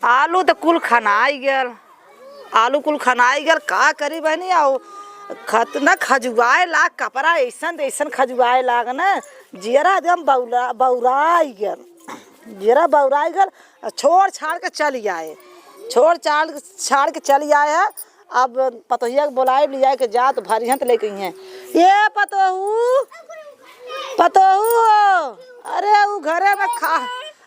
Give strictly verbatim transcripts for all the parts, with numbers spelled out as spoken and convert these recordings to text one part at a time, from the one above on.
आलू त कुल खनाई गयल, आलू कुल खनाई गयल, का करी बहनी? अउ खत-, न खजुआए लाग, कपड़ा अइसन त अइसन खजुआए लाग न, जियरा एकदम बौरा-, बौराई गयल, जियरा बौराई गयल। छोड़ छाड़ के चली आए, छोड़ छाड़, छाड़ के चली आए है। अब पतोहिया के बोलाए, लियाए के जात भरिहन त लेके अइहें। ए पतोहू, पतोहू हो, अरे उ घरे में खा,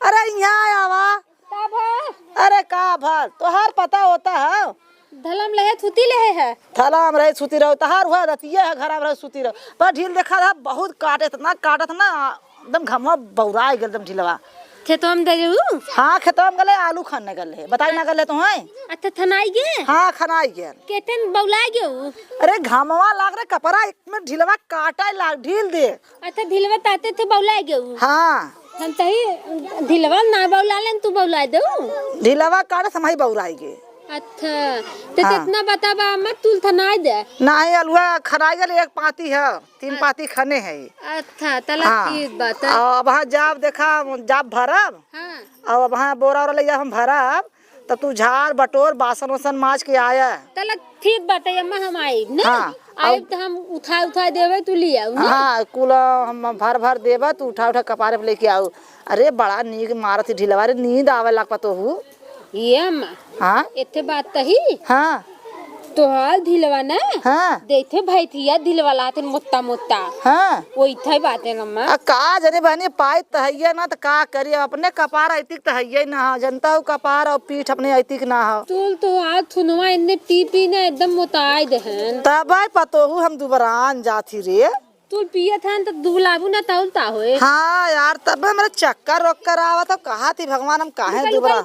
अरे इहाँ आवा। का भल? अरे का भल, तोहार पता होता है। धलम लहे सुती लहे है। धलम रहे सुती रहो, तहार हुआ रतिये है, घरा में रहे सुती रहो। पर ढील देखा था, बहुत काटत ना, काटत ना, एकदम घमवा बौराए गल एकदम ढीलवा। खेतवा में दे रहू? हाँ, खेतवा में गले, आलू खनने गले। बताई ना गले तो हैं? अच्छा, थनाई गे? हाँ, खनाई गे। केतन बौलाए गे उ? अरे घमवा लाग रे, कपड़ा एक में ढीलवा काटे लाग, ढील दे। अच्छा, ढिलवा ताते थे बौलाए गेऊ। हाँ। हम तही ढिलवा ना बौला लेन, तू बौलाए देऊ। ढिलवा काटे समय बौराई गे। अच्छा, ते हाँ। इतना बताबा, मत तुल थनाई दे। नाही, अलुआ खनाई गल, एक पाती है, तीन अ- पाती खने है। अच्छा, तला हाँ। ठीक बात है। अब हाँ, जाब देखा, जाब भरब। हाँ। अब हाँ, बोरा ओरा ले जाब हम भरब। त तू झाड़ बटोर, बासन वासन माज के आया। तला ठीक बाटे अम्मा, हम आइब ना। हाँ, आइब आउ- त हम उठा उठा देबे, तू ले आऊ ना। हाँ, कुल हम भर भर देबे, तू उठा उठा कपारे पे लेके आऊ। अरे बड़ा नीक मारत ही ढिलवा रे, नींद आवे लाग पतोहू। ये अम्मा, हाँ? एथे बात तही। हाँ। तोहार ढिलवा ना? हाँ। देथे भैथिया ढिलवा लाते मोटा मोटा। हाँ। वो इथे बाते अम्मा। आ का जने बहनी पाई त हइये ना त का करी, अपने कपार ऐतिक त हइये ना हो, जनता हो कपार और पीठ अपने ऐतिक ना हो। तोल तो आज थुनवा इन्ने पी पी ना एकदम मोटाई देहन। तब आई पतोहू हम दुबरान जाथी रे। तोल पियत हन त दुबलाबू ना तौल ता होए। हाँ यार, तब हमरा चक्कर वक्कर आवत हो, कहा थी भगवान हम काहे दुबरा।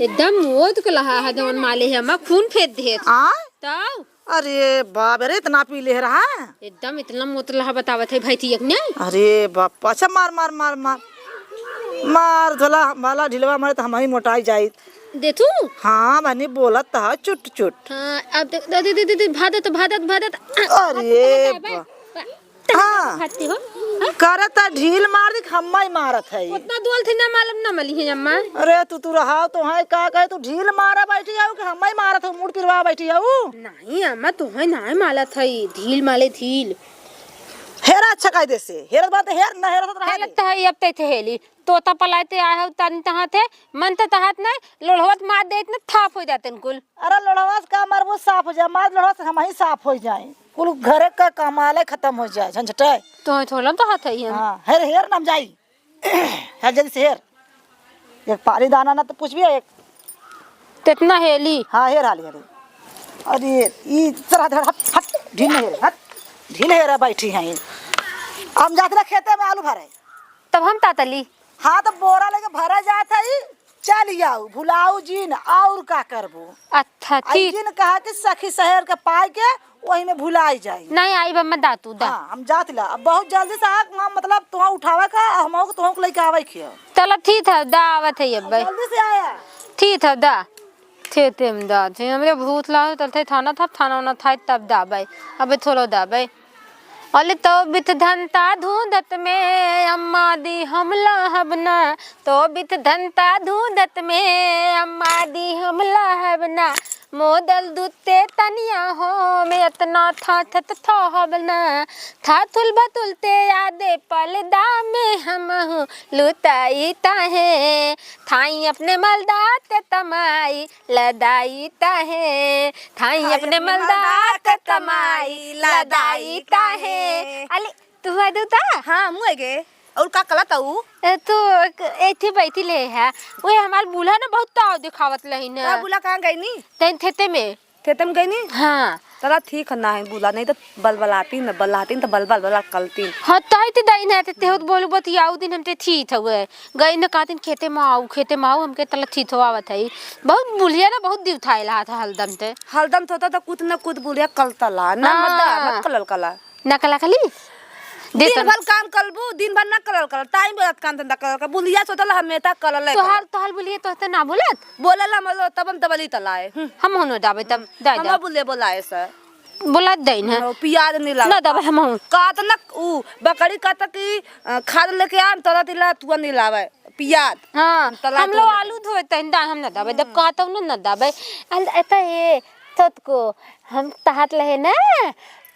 एकदम मोद के लहा है जवन माले है, मैं खून फेंक दे। आ? तौ? अरे बाप रे, इतना पी ले रहा। एकदम इतना मोतला बतावत है भाई थी एक ने। अरे बाप, अच्छा मार, मार, मार, मार। मार धोला, माला ढिलवा मारे त हमही मोटाई जाई। दे तू? हाँ, बहनी बोलत त है चुट चुट। हाँ, अब दे, दे, दे, दे, दे, भादत, भादत, भादत। अरे बा-, बा-, हाँ। खाती हो? हाँ? करत त ढील मार दी, हम्मा ही मारत है। उतना दुआल थे ना मालूम ना मली है अम्मा। अरे तू, तू रहा तो है, का कहे तू ढील मारा बैठी आऊ कि हम्मा ही मारत हो, मुड़ पिरवा बैठी आऊ? नहीं अम्मा, तू है ना मालत है, ढील माले ढील। हेरा अच्छा कह दे से, हेरत बात हेर, ना हेरत रहा दे। हेलत है, अब ते थे हेली। तोता पलाए ते आए हो तन तहाँ थे, मन ते तहात नहीं, लोढ़वत मार देत न थाप हो जाते न कुल। अरे लोढ़वा से का मारबो, साफ हो जाए, मार लोढ़वा से हम ही साफ हो जाए। कुल घरे का कमाले खत्म हो जाए, झंझटे। तो थोड़ा तो हाथ है हम। हाँ, हेर, हेर नाम जाई। हेर जल्दी से हेर। एक पारी दाना ना तो पूछबी एक। तेतना हेली। हाँ, हेर हाली, हेर। अरे, ई तरह, तरह, हट, हट, ढील हेर, हट। ढील हेर बैठी हैं। हम जात रहे खेते में आलू भरे। तब हम तातली। हाँ, तो बोरा लेके भरा जात है, चल आऊ, भुलाऊ जिन, और का करबो? अच्छा, आ ठीक। जिन कहा कि सखी सहेर के पाए के वही में भुलाई जाई। नहीं आई बा, मैं दातू दा। हाँ, हम जात ला। अब बहुत जल्दी से आ, हम मतलब तुहाँ उठावे का, हम तुहाँ को लेके आवे के। चलो ठीक है, दा आवत है अब। जल्दी से आया। ठीक है, दा। थे तेम दा, थे हमरे भूत लाओ, तल थे थाना था, थाना वाना था, तब दा भाई। अबे थोड़ा दा भाई। अले तो बित धनता धूंधत में अम्मा दी हमला हबना, तो बित धनता धूंधत में अम्मा दी हमला हबना, मोदल दुत्ते तनिया हो में अतना था थत थो हबना, था थुल बतुलते यादे पलदा में हमहू लुताई ताहे, थाई अपने मलदा ते तमाई लदाई ताहे, थाई अपने मलदा ते तमाई लदाई ताहे। अली, तू आ दू ता? हाँ, मुँह गे। और का कला ताऊ? ए, तू एक, एथी बैठी ले है। वे हमार बूल्हा ना बहुत ताव दिखावत लही ना। का बूल्हा कहाँ गई नी? तैन खेते में। खेते में गई नी? हाँ। तला ठीक है ना है बूल्हा, नहीं तो बलबलाती न, बलहाती न तो बलबल बला कलती। हाँ, ताई ते दाई ना ते, ते होत बोलू बतियाऊ दिन हम ते थी थवे। गई न कातिन खेते में आऊ, खेते में आऊ, हमके तला थी थवावत है। बहुत बुलिया ना, बहुत दिव थाइला था हलदम ते। हलदम थोता तो कुछ न कुछ बुलिया कलतला, ना हाँ। मत दा, मत कलल कला। नकला कली? दिन भर काम कलबू, दिन भर ना कलल कलल, टाइम बदत काम धंधा कलल कलल, बुलिया सोतल हमेता कलल है तोहार, कलल। तोहार बुलिया तोहते ना बोलत? बोलल हम लो, तब हम दबली तलाए। हम्म। हम होनो दाबे तब, हम्म। दाई हम दा। बुलिया बोलाए सर। बोलत दई न। हाँ, पियाज नहीं लावे। ना दाबे हम हूँ। कहत न उ, बकरी कहत कि, अ, खाद लेके आ, तोरा तिला तुआ नहीं लावे। पियात। हाँ, हम तला हम लोग धोले। आलू धोए तहिन दाई हम न दाबे, जब हम्म। कहत हूँ न, न दाबे। अल-, एता ये, तोत को, हम तहात लहे ना,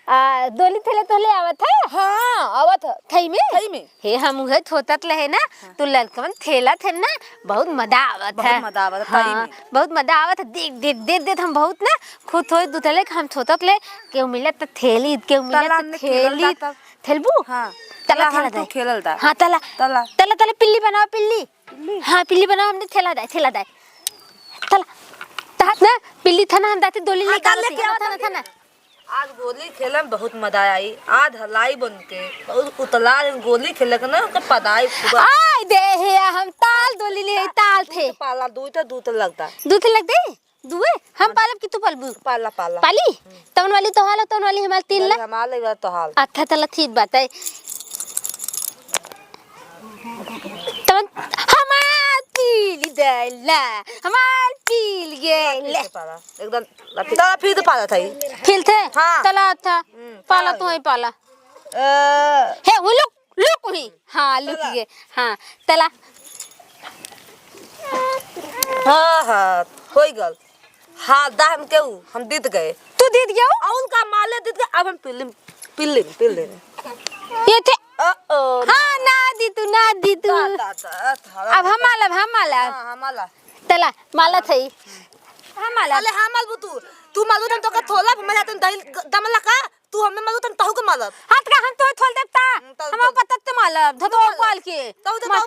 आ, दोली थेले तोले आवत है? हाँ, आवत है। थई में? थई में। हे, हम उहे थोतत लहे ना, हाँ। तू ललकवन थेला थे ना, बहुत मजा आवत बहुत है। मजा आवत है, थई हाँ, में। बहुत मजा आवत है। देख, देख, देख, देख, हम बहुत ना खुद थोई दू थेले, हम थोतत ले, केहू मिले त थेली, केहू मिले तला त हमने खेलल थेली। दा तब। थेलबू? हाँ। तला, तला थेला हम तो दाई। खेलल दा। हाँ, तला। तला। तला, तला, पिल्ली बनाओ, पिल्ली। पिल्ली? हाँ, पिल्ली बनाओ, हमने थेला दाई, थेला दाई। तला। तहात ना, पिल्ली था ना, हम दाते दोली हाँ, लेके तला आवत लेके ही। आवत था ना, था ना। आज गोली खेले में बहुत मजा आई। आज हलाई बन के बहुत उतला दिन गोली खेले के ना, ओके पदाई पूरा। आय दे हे, हम ताल दोली ले, ताल थे। दूध पाला, दूध तो, दूध लगता। दूध लगते? दुए? हम पालब कि तू पालबू? पाला, पाला। पाली? हम्म। तवन वाली तो हाल, तवन वाली हमार तीन ला। हमार ले तो हाल। अच्छा, तला ठीक बात है। तवन हमार पील देला, हमार पील गेला। फिर से पाला। एकदम, तला फिर से पाला था ई। फिर थे? हाँ। तला था। हम्म, पाला पाला तू ही गया। पाला। अ, हे, वो लुक, लुक ही। हाँ, लुक तला। गए। हाँ, तला। हाँ, हाँ, कोई गल। हाँ, दा हम केहू, हम दीत गए। तू दीत गयो? और उनका माले दीत गए, अब हम पिल्लिम, पिल्लिम, पिल्लिम। ये थे। अ, ओ, हाँ, ना दी तू, ना दी तू। ता, ता, ता, ता, अब हम आलब, हम आलब। हाँ, हम आला। तला, माला थई। हम आलब। अरे, हम आलबू तू। तू मालबू तन तो का थोला, मैं जातन दही दमला का। तू हमें मालूम, तन तहु के मालब। हाथ का हम तोहे थोल देब ता? हम्म, तहु हम तोल। पतत ते मालब, धोतो तू मालब। उपाल के। तहु तो मा-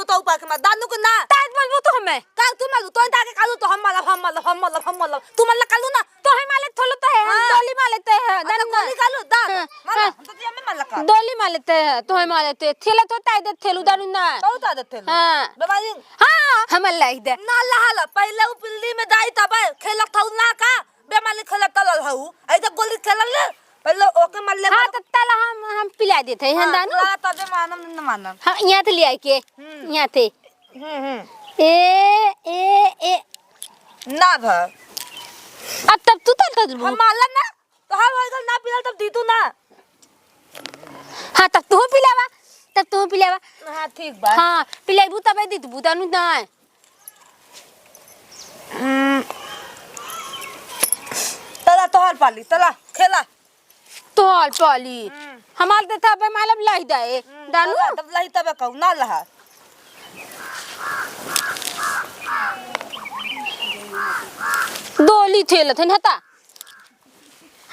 तहु उपाल के मालब, दानू के ना। ताज बोलबू तू हमें? का तू मालूम, तोहे ताके कालू तो हम मालब, हम मालब, हम मालब, हम मालब। तू मालब कालू ना। तोहे माले थोलो तो है, हम हाँ। डोली माले ते है, अच्छा, दानू ना। गोली कालू, दा, हाँ, माला, हाँ। हम तो हमें मालब का। डोली माले ते है, तोहे माले ते। थेला तो ताई दे थेलू, दानू ना। तहु ताई दे थेलू। हाँ। बेमारी। हाँ, हम लाई दे। ना लहाला, पहले उ पिल्ली में दाई तबे, खेलत थौ ना का? बेमानी खेलत तलल हऊ। ऐसे गोली खेलल ले। पहले ओके मार ले, हाँ, मार। तो तला हम, हम पिला देते हैं, हाँ, दानू। तला तबे मानम, न मानम। हाँ, यहाँ थे ले आए के। हम्म। यहाँ थे। हम्म, हम्म। ए, ए, ए। ना भ। अब तब तू तल तल हम मारला ना, तो हम होइगल ना पिलाल, तब दीतू ना। हाँ, तब तू पिलावा, तब तू पिलावा। हाँ, ठीक बा। हाँ, पिलाइबू तबे दीतबू, दानू ना। हम्म। तला तोहार पाली, तला, खेला। तोहार पाली। हम्म। हमार देथा बे मालब लाही दाए। हम्म, दानू? तला, तब लाही तबे कहू, ना लहा। डोली थेलत है, हता।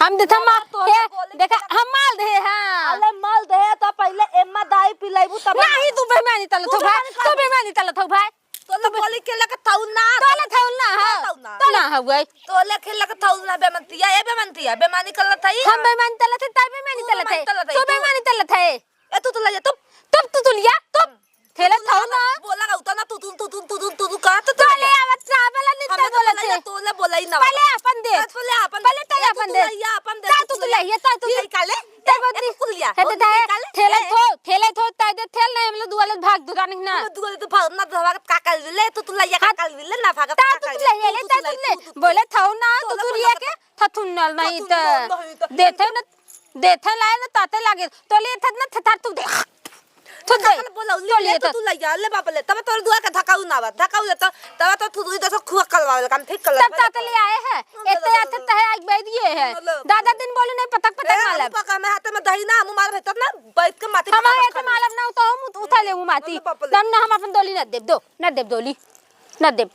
हम देथा मा-, तोहरे हे, बोले देखा, के हम माल दे, हाँ। अरे माल दे, तो पहले एम्मा दाई पिलाइबू, तब नहीं, तू बेईमानी तलत हो भाई, तू बेईमानी तलत हो भाई। तोले बोली के लगे थौल ना। तोले थौल ना, हाँ। थौल ना। तोले हउए। तोले के लगे थौल ना बेमंतिया, ए बेमंतिया, बेमानी करत हई। हम बेमानी तलत है, तै बेमानी तू तलत है। बेमानी तलत है, तू तू बेमानी तलत है। ए, तू तू ले जा, तू। तू, तू, तू लिया, तू। हम्म। खेलत थौल ना। बोला का उतना तू, तू, तू, तू, तू, तू, तू, कहा तो तोले तोले। आवत ना, बोला नहीं हमें तो बोला बोलत बोला है। तोले बोला ही ना पहले वाला। अपन दे। तोले अपन पहले तै अपन दे। तू ले, अपन दे, ता तू तू तू ले, ले। ये ता तू ये ले। काले? तै ए, बहुत ए, नहीं। कुल लिया। हे वो तो निकाल दे। काले? ठेले ए। थो, ठेले थो, तै दे, ठेल नहीं, हम लोग दुआले भाग दुकान ही ना। हम दुआले तो भाग ना, तो भागत का कर ले, तू तू ले, का कर ले, ना भागत ता का तू कर तू ले, ले, तू ता तू तू ले। ले। तू तू बोले ले। थौ ना, तू तू तू बोला लिया के, थथुन नल नहीं थथुन तो। नल नहीं तो। देथे ना, देथे लाए ना, ताते लागे। तो ले थत ना, थथार तू दे। थू दे। काका बोला, ले, तो ले ले तो तो। तू ले जा, ले बाप ले। तब तोर दुआ के धकाऊ ना बा, धकाऊ ले तो, तब तो तू इधर से खुआ कलवावे, काम ठीक कर ले। तब ताते ले आए हैं। हम एते ले, आते ले, तहे आज बैठ गए हैं। ले, ले। दादा दिन बोले नहीं पतक पतक ए, हम मालब। पका में हाथे में दही ना, हम मार भेतर ना, बैठ के माटी हम पका आए खा तो ले। मालब ना, तो हम उठ-, उठा ले वो माटी। ले बाप ले। तब ना हम अपन डोली ना देब, दो, ना देब डोली, ना देब।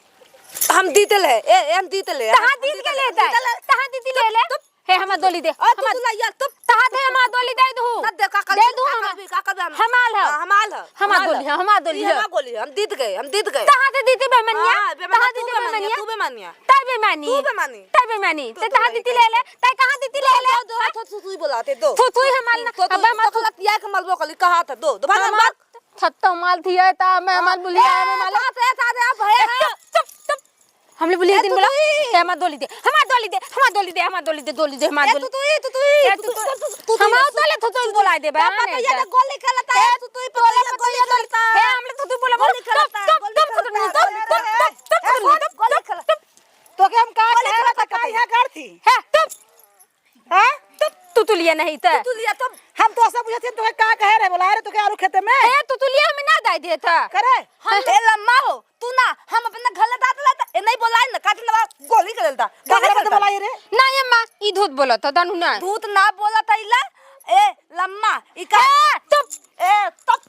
हम दीते ले, ए, ए, हम दीते ले। तहाँ हम दीत के दीते ले, ले, दीते ले। तहाँ दीती ले ले। तब हे, हमार डोली दे। आ, तू हमार तू ला यार, तू तहाँ दे, हमार डोली दे दू। ना दे, का कर दे भी, दू का हमार। कर भी, का कर भी हम। हमार ह। हाँ, हमार ह। हमार हमार डोली ह। ह, हमार डोली ये ह। हमार गोली ह, हम जीत गए, हम जीत गए। तहाँ दे दीदी बेमनिया। हाँ, बेमनिया, तहाँ तू दीदी बेमनिया, बेमनिया। तू बेमनिया। तै बेमानी। तू बेमानी। तै बेमानी। तू तै तू तहाँ बेमानी दीदी ले ले। तै कहाँ दीदी ले ले? दो, दो, हाँ? थू, थू, थू ही बोलाते, दो। थू, थू ही हमार ना। तू, तू, अब हमार तू थू। गलत किया के मलबो कली, कहा था, दो, दो, भाग, हमार भाग। थत्तो माल थिया ता, मैं हमार हाँ, बुलिया, मैं माला। ता, ता, ता, ता, भैया, हाँ। चुप, चुप, चुप। हमले बोली ए, एक दिन बोला, तुतुई। "ए, हमार डोली दे, हमार डोली दे, हमार डोली दे, डोली दे, हमार ए, डोली दे।" तुतुई, तुतुई, ए, तुतुई, तुतुई, तुतुई, तुतुई, हमार तुतुई, डोली थोड़ी तुतुई, बोला दे, ए, बहन पतैया है। ना गोली खेलता है, ए, तुतुई, तोला पतैया पतैया गोली खेलता है। ए, हमले थोड़ी बोला, बोला, गोली खेलता है, गोली खेलता है। ए, ए, गोली खेलता है। तोके हम का गोली कहे खेलता है, बताई? कहाँ करती? है, तुम। हाँ? तुम, तुतुलिया नहीं तो। तुतुलिया तो हम तो सब बुझत है, तोके का कहे रहे, बोलाए रहे तोके आलू खेते में? ए, तुतुलिया हमें ना दाई देत ह। करे? हम ए लम्मा हो, तू ना, हम अपना घर ले दात लाता, ए नहीं बोलाए ना, काटे ना, गोली कर देता। का गोली कर करत देता। बोलाए रे? ना ये माँ, ई धूत बोलत ह, दानू ना। धूत ना बोलत ह इला, ए लम्मा, ई का ए, चुप। ए, चुप।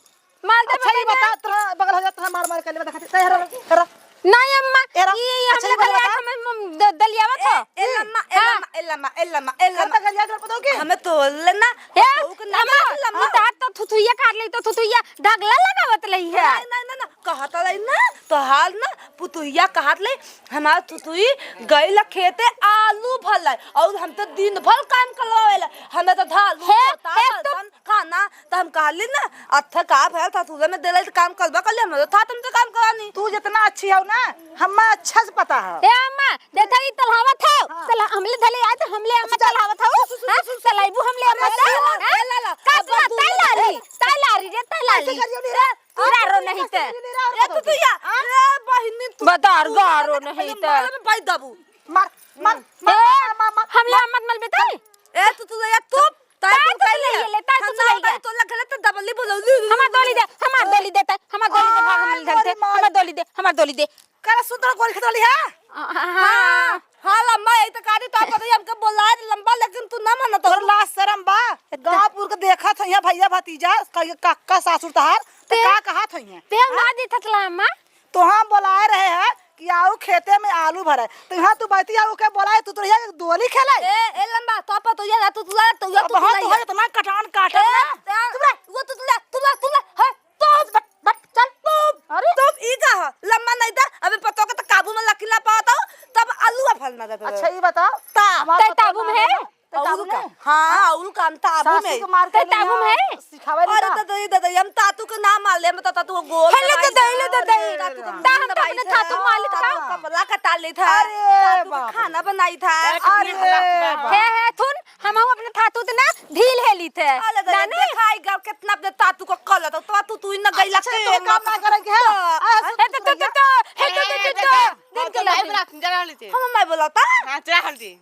मार दे अच्छा, ये बता। बता, तोरा बगल हो जा, तोरा मार मार के ले, बता, खाते, तै हरा, हरा। नहीं अम्मा, एरा, ई, ई अच्छा, हमने ये वाला गलिया बता। हमें, हम द-, दलियावत ए, हो। ए लम्मा, ए हाँ। लम्मा, ए लम्मा, ए लम्मा, ए लम्मा। करता गलिया कर पता हो के? हमें तो बोलले ना, ए, तो के ना अम्मा, लम्मा। ई तो हाथ तो थुथुइया काट ले, तो थुथुइया ढगला लगावत लई है। नहीं, नहीं, नहीं, नहीं, कहत लई ना, तो हाल ना, पुतुइया कहत लई, हमार थुथुई गइल खेते आलू भरले, और हम तो दिन भर काम करवावेला, हमें तो धालू, हे, पोता, हे, तू बर्तन, खाना, त हम कहली ना, अच्छा का भयल था, तुझे में देले त काम करबा कर ले, हम तो था तुमसे काम करानी। तू जितना अच्छी हो ना, हमें अच्छा से पता है। ए अम्मा, देखा ई तलहावत हो, हाँ। तला-, हमले धले आए तो हमले अम्मा अच्छा, तलहावत हो, सुन, सुन, हाँ? सुन, सुन, सुन। तलाइबू हमले अम्मा अरे से, सुन, हाँ? ए लाला, का अब सुना, तू तै लाली, ए, तै लाली रे, तै लाली। ऐसे करियो नहीं रे। रे, गारो नहीं ते। ऐसे करियो नहीं रे, और ए, तू, बताओ। तू या, हाँ? रे बहिनी, तू, बदार तू गारो अरे नहीं ते। मारे में बाई दबू। मार, मार, ए, मार, मार, मार, हमले मार। अम्मा मल बेटा। ए, तू, तू या, तू। ताई ताई तू तू चले ले, ले, ताई तू हम चले ना गया। ताई तो लग गले तो दबली बोलौली। हमार डोली दे, हमार डोली दे, ताई, हमार डोली दे, भाग हम आय, निकलते। मारी मार। हमार डोली दे, हमार डोली दे। करे सुंदर गोरी खेत वाली है? हाँ, हाँ, हाँ। हाँ, हाँ, लम्बा यही तो कहा दी, तो आप पता ही हमके बोला है लम्बा, लेकिन तू ना मानत हो। तोर लाज शरम बा? इतना गाँव पुर के देखत हो यहाँ भैया भतीजा, का, काका सासुर तहार, तो ते, का कहत हो यहाँ? ते हाँ? ना दी थतला अम्मा। तो हम बोलाए रहे हैं कि आओ खेते में आलू भरे, तो यहाँ तू बैठी आओ के बोलाए, तू तो यहाँ डोली खेले। ए, ए लम्बा, तो आप तो यहाँ तू तुला, तू यहाँ अब तू हाँ, तुला तू यहाँ। है इतना कटान काटन ए, ना। ए, चुप रह। वो तू तुला, तुला, तुला, है, तो बट, बट, चल। तुम, अरे। तुम ई का है? लम्बा नहीं था, अबे पतो के तो काबू में लकीला पावत हो, तब आलू आ फल ना देता। अच्छा, ये बताओ, ता। हमार तै पतो काबू ना में है? है ना? तै काबू अउल का? में? हाँ, हाँ? अउल का हम ताबू सासू में। के मार तै के ताबू लिया, में? सिखावे अरे नहीं का? ददई, ददई, हम तातू के नाम मार ले, हम तो तातू को गोल हेले बनाई ददई, हेले था। ददई। तातू को ता हम तो दवाई अपने था। थातू मालिक का। तातू कपड़ा कटा ले था। अरे तातू को बा। खाना बनाई था। अरे बा। हे, हे, थुन, हम अपने थातू ते ना ढील हेली थे। अरे ददई, जाने? देखाई गर कितना अपने तातू को कल था, तो तातू तू इन्ना गई अच्छा, लगते तो तो हम काम ना करेंगे, हाँ? हाँ। हे तो, तो, तो, तो, हे तो, तो, तो, तो, ए, दिन के ए, लगे। जरा हल्दी। हम मैं बोला था? हाँ, जरा हल्दी।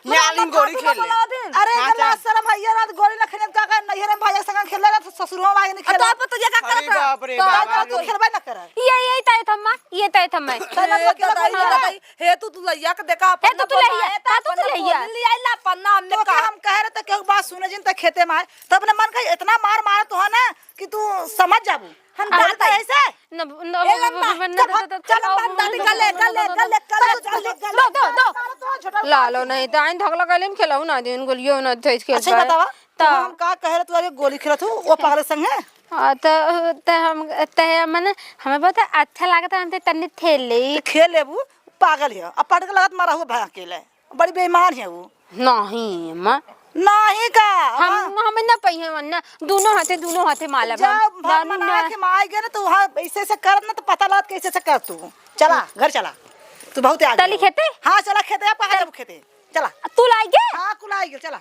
ये आलिम गोरी खेल ले। अरे, हाँ, इधर चल। लाज शरम है, ये रात गोरी ना खेले, का, का, नैहर में भाई संग खेल रहा, ससुरवा में आके नहीं अ, खेला। तो आप तो ये का अरे करत रहा? बाप रे तो बाप, आप अरे। तो खेलबे ना करे। ये, ये तय थम्मा, ये तय थम्मा। तय ना ए, खेला दादा, कोई ये ना। दादा, हे तू, तू लइया के देखा, हे अपन तू, तू ना लइया, बोला, का तू, अपन तू ना लइया? बोल लिया, ला, अपन ना हमने तो का कहा। हम कह रहे तो केहू बात सुने जिन त खेते में आए, तो अपने मन का इतना मार मारे तो है ना कि तू समझ जाबू। हम अब दादा ऐसे? न, न, ए लम्बा, न, चल, न, चल, न, बंद कर, गले, गले, गले, गले, गले, दो, दो, दो। गले। लालो नहीं, तो आइन धकला गले में खेलाऊ ना दिन, गोलियो ना थे, खेल अच्छा, पाए। बतावा, तो तो हम का कहे रहे, तू अरे गोली खेलत हूँ, वो पागल संग है? हाँ, तो, तो हम, तो मने, हमें बहुत अच्छा लागत है, हम तो तन्नी खेल ले। तो खेल लेबू, पागल है। अब पट के लगत मारा हुआ भाई अकेले। बड़ी बेईमान है वो। नहीं, अम्मा। नहीं का? हम, हाँ। हम ना पहिए वन्ना, दोनों हाथे, दोनों हाथे माला जब बन। भर दानू मना ना। के मार गए ना, तो वहाँ ऐसे, ऐसे करत ना, तो पता लगत कैसे, ऐसे कर तू। चला, घर चला। तू बहुत आगे तली हो। खेते? हाँ, चला खेते, आप कहाँ चल। जाबू खेते? चला। तू लाई गे? हाँ, कुल आई गए, चला।